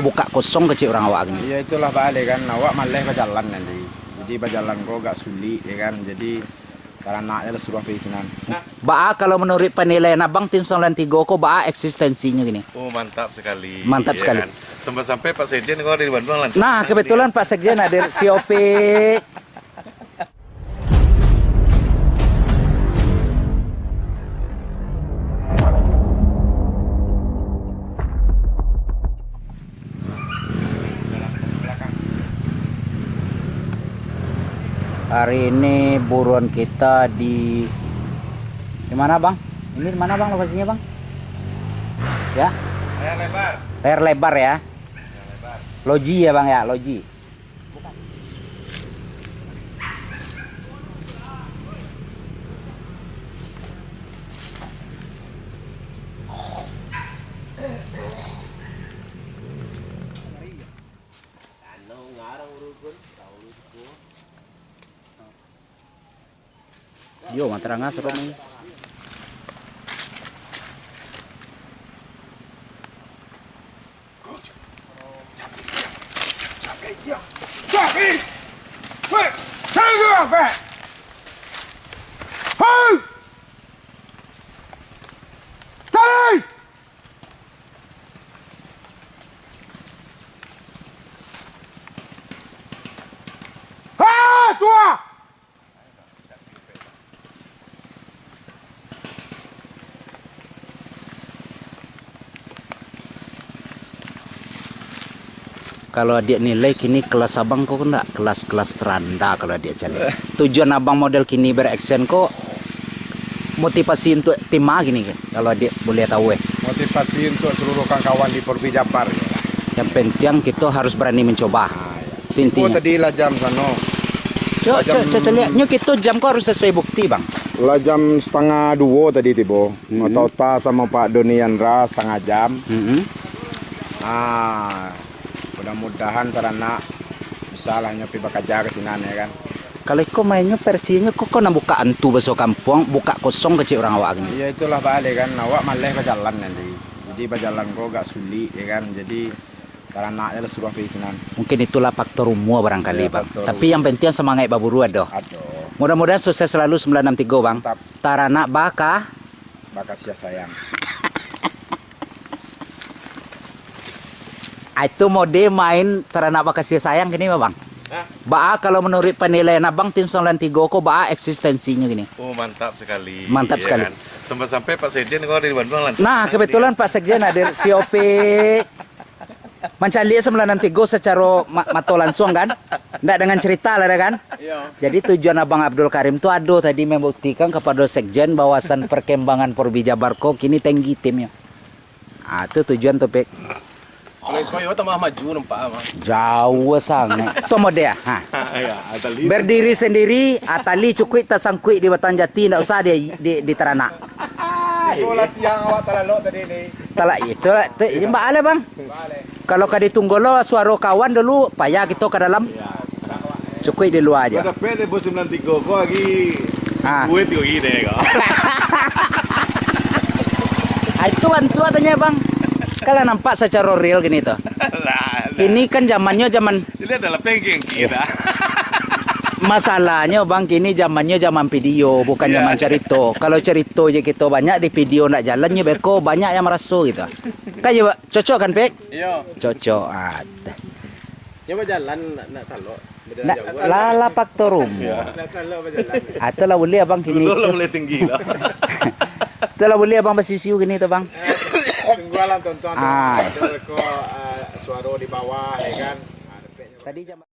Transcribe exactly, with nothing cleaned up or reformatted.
Buka kosong kecek urang awak gini. Ya, itulah, Bang, kan. Awak maleh bajalan nanti. Jadi, bajalan ko agak sulik, ya kan. Jadi, taranak je lah suruah pai sinan. Baa kalau manuruik panilaian abang, tim sambilan tigo ko baa eksistensinyo gini? Oh, mantap sekali. Mantap sekali. Sampai-sampai Pak Sekjen ko dari Bandung lantas. Nah, kebetulan Pak Sekjen hadir, si Opik. Hari ini buruan kita di, di mana, Bang? Ini di mana, Bang, lokasinya, Bang? Ya? Layar lebar. Layar lebar, ya? Layar lebar. Loji, ya, Bang, ya, Loji. Yo, mataranga suruh main. Kalau adiak nilai kini kelas abang ko ndak kelas-kelas randah kalau adiak caliak. Tujuan abang model kini beraction ko motivasi untuk tim ma kini ke? Kalau adiak boleh tahu eh. Motivasi untuk seluruh kawan-kawan di Porbi Jabar. Yang penting kita harus berani mencoba. Ah, ya. Itu intinya. Tadi lah jam sano. Cok, cok, cok, cok, lihat. Nyo kito jam ko harus sesuai bukti, Bang. Lah jam setengah duo tadi tibo. Mm-mm. Otak-otak samo Pak Doni Yandra setengah jam. Mm-mm. Ah, mudah-mudahan taranak bisa lah nyo pi bakaja ka sinan, ya kan. Kalau iko mainnyo versinyo ko, ko nan buka antu baso kampuang, buka kosong kecek urang awak gini. Ya itulah, Bang, kan. Awak maleh bajalan nanti. Jadi bajalan ko agak sulik, ya kan. Jadi taranak je lah suruah pai sinan. Mungkin itulah faktor umua barangkali, ya, Bang. Tapi yang penting semangat baburu ado. Ado. Mudah-mudahan sukses selalu sembilan enam tiga, Bang. Mantap. Taranak baka. Bakasiah sayang. Ah, itu mode main taranak bakasiah sayang gini, Bang. Hah? Baa kalau menurut penilaian Abang, tim sembilan tiga ko baa eksistensinyo gini? Oh, mantap sekali. Mantap sekali. Sampai-sampai Pak Sekjen ko dari Bandung lantas. Nah, kebetulan Pak Sekjen hadir, si Opik. Mancaliak sembilan enam tiga sacaro ma-, mato lansuang, kan? Ndak dengan cerita lah, kan? Iya. Jadi, tujuan Abang Abdul Karim tu ado tadi membuktikan kepada Sekjen bahwasan perkembangan Porbi Jabar ko kini tinggi timnyo. Ah, tu tujuan tu, Pik. Kalau iko yo tambah maju nampak mah. Jauh sangat. Tu mode ah. Ha. Ya, atali. Berdiri sendiri, atali cukuik tasangkuik di batang jati, ndak usah di, di, di taranak. Iko lah siang awak talalok tadi ni. Talak itu, tu, ini mbak ale, Bang. Kalau ka ditunggu lo suaro kawan dulu, payah kito ka dalam. Cukuik di lua aja. Pada pe deh, bos sembilan tiga ko lagi. Ah. Duit ko gini ko. Ah, itu bantu katanya, Bang. Kalau nampak secara real gini tuh. Lah, lah. Ini kan zamannya zaman. Ini adalah pengking kita. Masalahnya, Bang, kini zamannya zaman video, bukan zaman cerita. Kalau cerita je kita banyak di video ndak jalan je beko, banyak yang meraso gitu. Kan ya, Pak? Cocok kan, Pik? Iya. Cocok. Ah, teh. Nyo bajalan nak, nak talok. Nak, lah, lah faktor umur. Nak talok bajalan. Atau lah boleh abang kini. Dulu lah mulai tinggi lah. Atau lah boleh abang basisiu gini tu, Bang. Tunggulah tonton. Ah. Ko, ah, suaro di bawah, ya kan. Ah, dapek nyo. Tadi jam